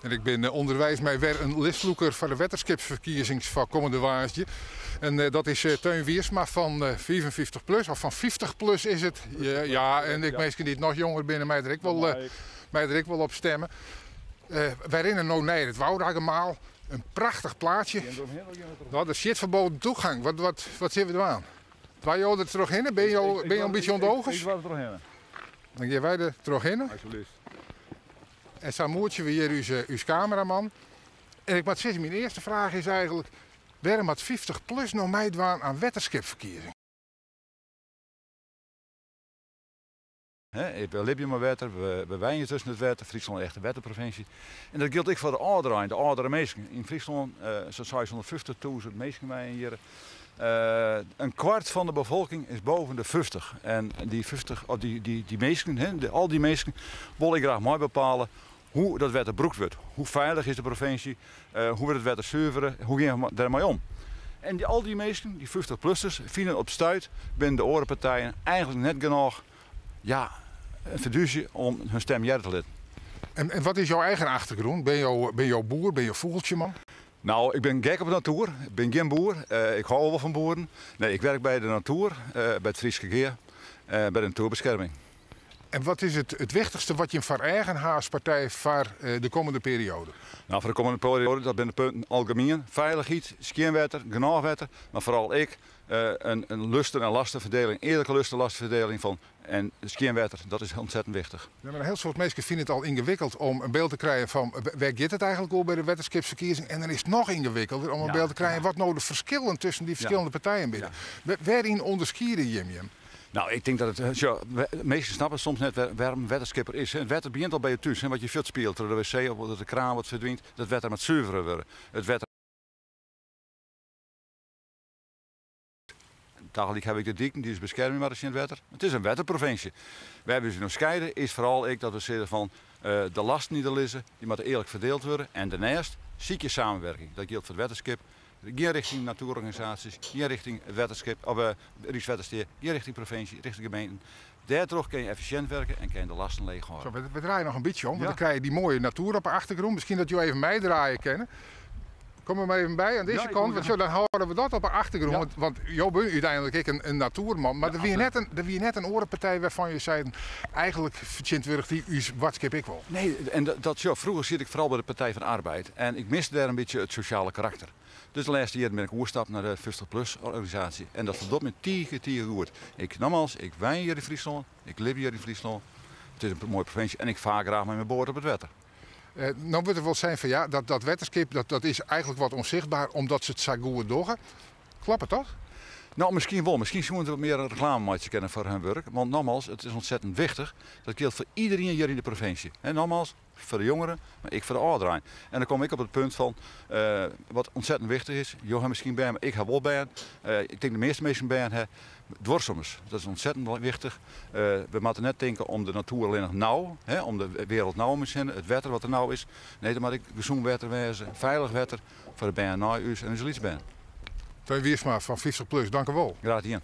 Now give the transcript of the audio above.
En ik bin ûnderweis mei wer in listlûker foar de wetterskipsferkiezings foar kommende woansdei. En dat is Teun Wiersma fan 55 plus, of fan 50 plus is it. Ja, en ek minsken dy't noch jonger binne meie der ek wol, meie der ek wol op stemme. Wy rinne no nei it Woudagemaal, in prachtich plaatsje. No, der stiet verboden toegang. Wat, wat, wat sille we dwaan? Doare jo der trochhinne? Binne jo, binne jo in bytsje ûndogens? Ik doar der trochhinne. Dan gean wy der trochhinne. Alsjeblieft. En sa moetsje we hjir ús, ús kameraman. En ik moat sizze, myn earste fraach is eigentlik, wêrom moat 50 plus no meidwaan aan wetterskipferkiezing? We libje mei wetter, we wenje tusken it wetter. Fryslân is echt in wetterprovinsje. En dat jildt ek foar de âlderein, de âldere minsken. Yn Fryslân sa'n 650.000 minsken wenje hjir. In kwart fan de befolking is boven de 50. En dy 50, of dy, dy, dy minsken, al dy minsken, wolle ek graach meibepale hoe dat wetter brûkt wurdt. Hoe feilich is de provinsje, hoe wurdt it wetter suvere, hoe gean we dêrmei om? En al dy minsken, dy 50-plussers, fine op stuit binnen de oare partijen eigentlik net genôch ja, in fedúsje om hun stem hearre te litten. En, en wat is jo eigen achtergrûn? Binne jo, binne jo boer, binne jo fûgeltsjeman? Nou, ik bin gek op de natoer. Ik bin gjin boer. Ik hâld wol fan boeren. Nee, ik werk by de natoer, by it Fryske Gea, by de natoerbeskerming. En wat is it, it wichtichste wat jim foar eagen ha as partij foar de kommende perioade? Nou, foar de kommende perioade, dat binne de punten algemien. Feilichheid, skjin wetter, genôch wetter, mar foaral ek in, in lusten- en lastenferdeling, earlike lusten- en lastenferdeling fan en skjin wetter. Dat is ontzettend wichtich. Ja, mar in hiel soad minsken fine it al yngewikkeld om in byld te krijen fan wêr giet it eigentlik oer by de wetterskipsferkiezing. En dan is it noch yngewikkelder om in byld te krijen wat no de ferskillen tusken dy ferskillende partijen binne. Wêryn ûnderskiede jim jim? Nou, ik tink dat it. Sjoch, minsken snappe soms net wêrom in wetterskipper is. It wetter begjint al by je thús. Wat je fuortspielt troch de wc of dat de kraan wat ferdwynt. Dat wetter moat suvere wurde. It wetter. Tagelyk ha we ek de diken dy't ús beskermje moatte tsjin it wetter. It is in wetterprovinsje. Wêr we ús yn ûnderskiede is foaral ek dat we sizze fan de lasten dy't der lizze, dy moatte earlik ferdield wurde. En dêrneist sykje samenwerking. Dat jildt foar it wetterskip, gean rjochting natoerorganisaasjes, gean rjochting it wetterskip of Rykswettersteat, gean rjochting provinsje, rjochting gemeenten. Dêrtroch kinne je effisjint werke en kinne je de lasten leech hâlde. Zo, we draaie noch in bytsje om, want dan krije je dy moaie natoer op 'e achtergrûn. Miskien dat jo even meidraaie kinne. Kom der mar even by oan dizze kant, want sjoch, dan hâlde we dat op 'e achtergrûn. Want, want jo binne úteinlik ek in natoerman, mar der wie net in, der wie net in oare partij wêrfan jo seiden, eigentlik fertsjintwurdiget dy ús boadskip ek wol. Nee, en dat, sjoch, froeger siet ik foaral by de Partij van de Arbeid en ik miste dêr in bytsje it sosjale karakter. Dus de lêste jierren bin ik oerstapt nei de 50 plus organisaasje en dat foldocht my tige, tige goed. Ik, nogmaals, ik wenje hjir yn Fryslân, ik libje hjir yn Fryslân. It is in moaie provinsje en ik faar graach mei myn boat op it wetter. No wurdt der wol sein fan ja, dat, dat wetterskip dat, dat is eigentlik wat ûnsichtber omdat se it sa goed dogge. Kloppet dat? Nou, miskien wol. Miskien soene se wat mear reklame meitsje kinne foar hun wurk. Want nogmaals, it is ontzettend wichtich. Dat jildt foar iderien hjir yn de provinsje. He, nogmaals, foar de jongeren, mar ek foar de âlderein. En dan kom ik op it punt fan, wat ontzettend wichtich is, jo ha miskien bern, mar ik ha wol bern. Ik tink de measte minsken bern ha. Duorsumens, dat is ontzettend wichtich. We moatte net tinke om de natoer allinnich no, hè, om de wereld no om ús hinne, it wetter wat der no is. Nee, der moat ek gesûn wetter wêze, feilich wetter foar de bern nei ús en ús lytsbern. Teun Wiersma fan 50 Plus, dank u wol. Graach dien.